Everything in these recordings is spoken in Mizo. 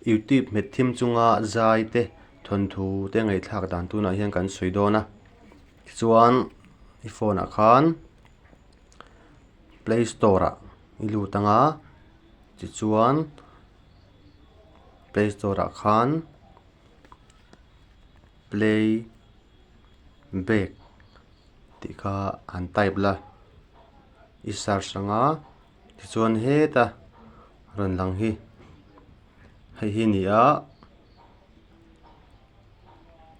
YouTube hmet thim chunga zai te thawnthu te ngaihthlak dan tunah hian kan sawi dawn a tichuan i phone ah khan play store ah i lut anga tichuan play store ah khan play back tih kha han type la i search anga tichuan heta rawn lang hi hei hi a ni a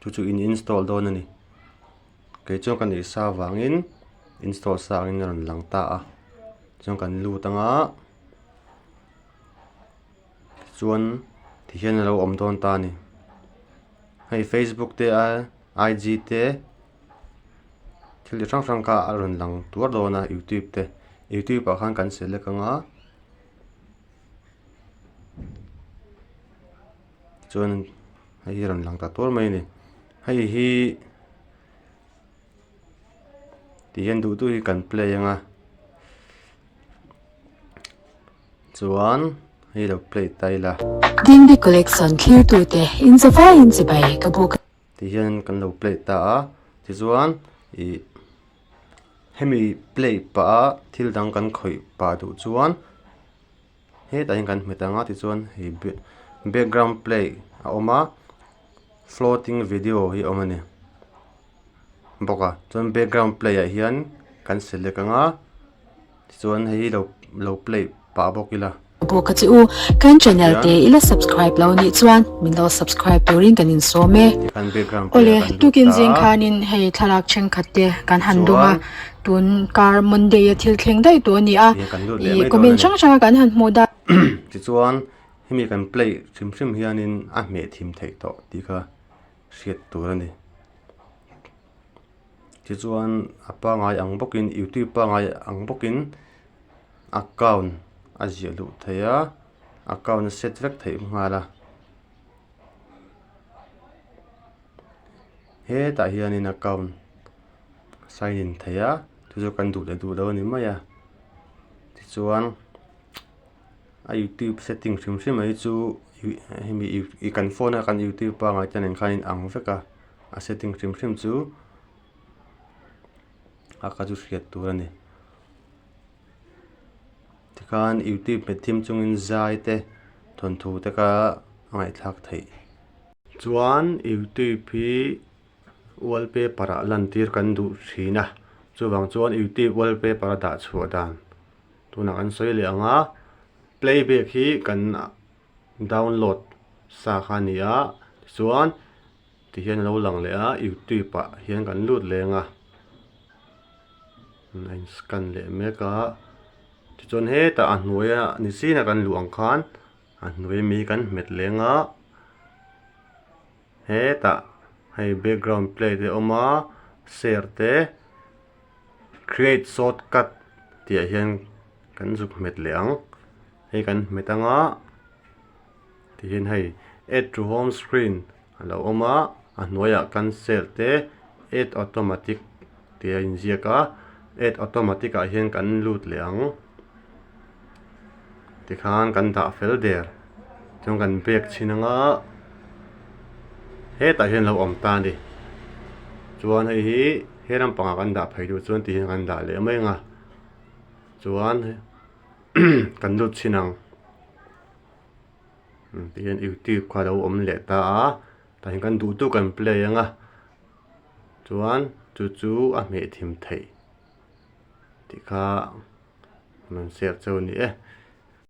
chu chu in install dawn a ni kei chuan ka neih sa avangin install sa angin a rawn lang ta a chuan kan lut anga tichuan tihian a lo awm dawn ta a ni hei facebook te a IG te thil chi hrang hrang kha a rawn lang tuar dawn a youtube te youtube ah khan kan select anga chuan hei hi a rawn lang ta tuar mai a ni hei hi ti hian duh duh hi kan play anga chuan hei lo play ta ila. Dingdi collection thlirtute inzavaiin chibai ka buk. Ti hian kan lo play ta a tichuan ih hemi play pah a thil dang kan khawih pah duh chuan hetah hian kan hmet ang a tichuan hei background play a awm a floating video hi a awm a ni bawk a chuan background play ah hian kan select ang a tichuan hei hi lo lo play pah bawk ila. Bawk a che u, kan channel te i la subscribe lo nih chuan min lo subscribe turin kan insawm e. Awle, tukin zing khanin hei thlalak thenkhat te kan han dawng a, tun kar Monday a thil thleng daih tawh a ni a, ih comment hrang hrang a kan han hmuh dan. Tichuan hemi kan play hrim hrim hianin a hmeh thim theih tawh tih kha hriat tur a ni. Tichuan a pangai ang bawkin youtube pangai ang bawkin account a ziah luh theih a account a set vek theih nghal a hetah hianin account sign in theih a chu chu kan duh leh duh lo a ni mai a tichuan a youtube setting hrim hrim mai chu hemi ih kan phone a kan youtube pangai te nen khan a inang vek a a setting hrim hrim chu a kha chu hriat tur a ni. Tikhan youtube hmet thim chungin zai te thawnthu te kha a ngaihthlak theih. Chuan youtube hi wallpaper ah lantir kan duh thin a, chuvang chuan youtube wallpaper a dah chhuah dan tunah kan sawi leh ang a, playback hi kan download sa kha a ni a, tichuan tihian a lo lang leh a youtube ah hian kan lut leng a. A in scan leh mek a tichuan hetah a hnuaia ni chin a kan luh ang khan a hnuai mi kan hmet leng a hetah hei background play te a awm a share te create shortcut tih ah hian kan zuk hmet leh ang hei kan hmet anga tihian hei add to home screen a lo awm a a hnuaiah cancel te add automatic tih a inziak a add automatic ah hian kan lut leh ang tikhan kan dah fel der chuan kan bag chhin anga hetah hian a lo awm ta a ni chuan hei hi he lampangah kan dah phei duh chuan tihian kan dah leh mai ang a chuan kan lut chhin ang. Tihian youtube kha a lo awm leh ta a tah hian kan duh duh kan play ang a chuan chu chu a hmeh thim theih tih kha rawn share cheu a ni e.